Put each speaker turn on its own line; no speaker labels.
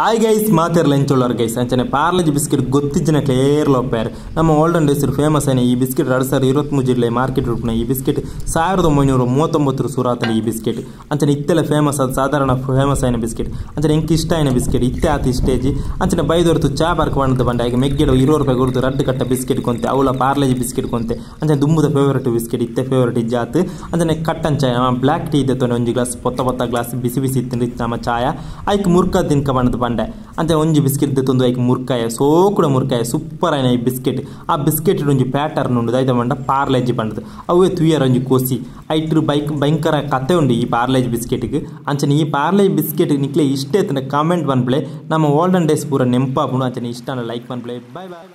Hi guys, ಮಾತೆರ್ಲ ಎಂಚೊಳ್ಳರ್ guys. ಅಂಚನೆ Parle-G biscuit ಗೊತ್ತಿಜ್ಜಿನ clear ಲೋಪೇರ್. ನಮ್ಮ ಓಲ್ಡನ್ ಡೇಸ್ ಫೇಮಸ್ ಆಯ್ನ ಈ ಬಿಸ್ಕೆಟ್ 2023 ಮಾರ್ಕೆಟ್ ಉಪ್ಪುನ ಈ ಬಿಸ್ಕೆಟ್ 1939 ಸುರಾತನ ಈ ಬಿಸ್ಕೆಟ್. ಅಂಚನೆ ಇತ್ತೆಲ್ಲ ಫೇಮಸ್ ಅದು ಸಾಧಾರಣ ಫೇಮಸ್ ಆಯ್ನ ಬಿಸ್ಕೆಟ್. ಅಂಚನೆ ಎಂಕ್ ಇಷ್ಟ ಆಯ್ನ ಬಿಸ್ಕೆಟ್ ಇತ್ತೆ ಆತ ಇಷ್ಟೇಜಿ. ಅಂಚನೆ ಬೈದೊರ್ತು ಚಾ ಬರ್ಕ್ ಬಂದ ಬಂಡ ಈಗ ಮೆಗ್ಗೆಡು 20 ರೂಪಾಯಿ ಕೊಡ್ದು ರಡ್ಡು ಕಟ್ಟ ಬಿಸ್ಕೆಟ್ ಕೊಂತೆ, ಅವಳ ಪಾರ್ಲೆಜಿ ಬಿಸ್ಕೆಟ್ ಕೊಂತೆ. ಅಂಚನೆ ದುಂಬುದ ಫೇವರೇಟ್ ಬಿಸ್ಕೆಟ್ ಇತ್ತೆ ಫೇವರೇಟ್ ಇಜ್ಜಾತ್. ಅಂಚನೆ ಕಟ್ಟಂಚಾಯ ನಮ್ಮ ಬ್ಲ್ಯಾಕ್ ಟೀ ಇದ್ದೆ ಒಂಜಿ ಗ್ಲಾಸ್ ಪೊತ್ತ ಪೊತ್ತ ಗ್ಲಾಸ್ ಬಿಸಿ ಬಿಸಿ ಇತ್ತು ನಮ್ಮ ಚಾಯ ಐಕ್ ಮುರ್ಕ ತಿನ್ಕ ಬಂಡದ ಬಂಡೆ. ಅಂಚನೆ ಒಂಜಿ ಬಿಸ್ಕೆಟ್ ದೆತ್ತೊಂದು ಐಕ್ ಮುರ್ಕಾಯ ಸೋಕುಡ ಮುರ್ಕಾಯ ಸೂಪರ್ ಆಯ್ನ ಈ ಬಿಸ್ಕೆಟ್. ಆ ಬಿಸ್ಕೆಟ್ ಒಂಜಿ ಪ್ಯಾಟರ್ನ್ ಉಂಡು ದಾಯ್ತ ಬಂಡ ಪಾರ್ಲೆಜಿ ಬಂಡದು ಅವೇ ತುಯ್ಯರ ಒಂಜಿ ಕೋಸಿ ಐಟ್ರು ಬೈಕ್ ಭಯಂಕರ ಕತೆ ಉಂಡು ಈ ಪಾರ್ಲೆಜ್ ಬಿಸ್ಕೆಟ್ಗೆ. ಅಂಚನೆ ಈ ಪಾರ್ಲೆಜ್ ಬಿಸ್ಕೆಟ್ ನಿಕ್ಲೆ ಇಷ್ಟ ಇತ್ತಂಡ ಕಾಮೆಂಟ್ ಪನ್ಪಲೆ. ನಮ್ಮ ಓಲ್ಡನ್ ಡೇಸ್ ಪೂರ ನೆಂಪಾಪುಂಡು. ಅಂಚನೆ ಇಷ್ಟಾನ ಲೈಕ್ ಪನ್ಪಲೆ. Bye boy.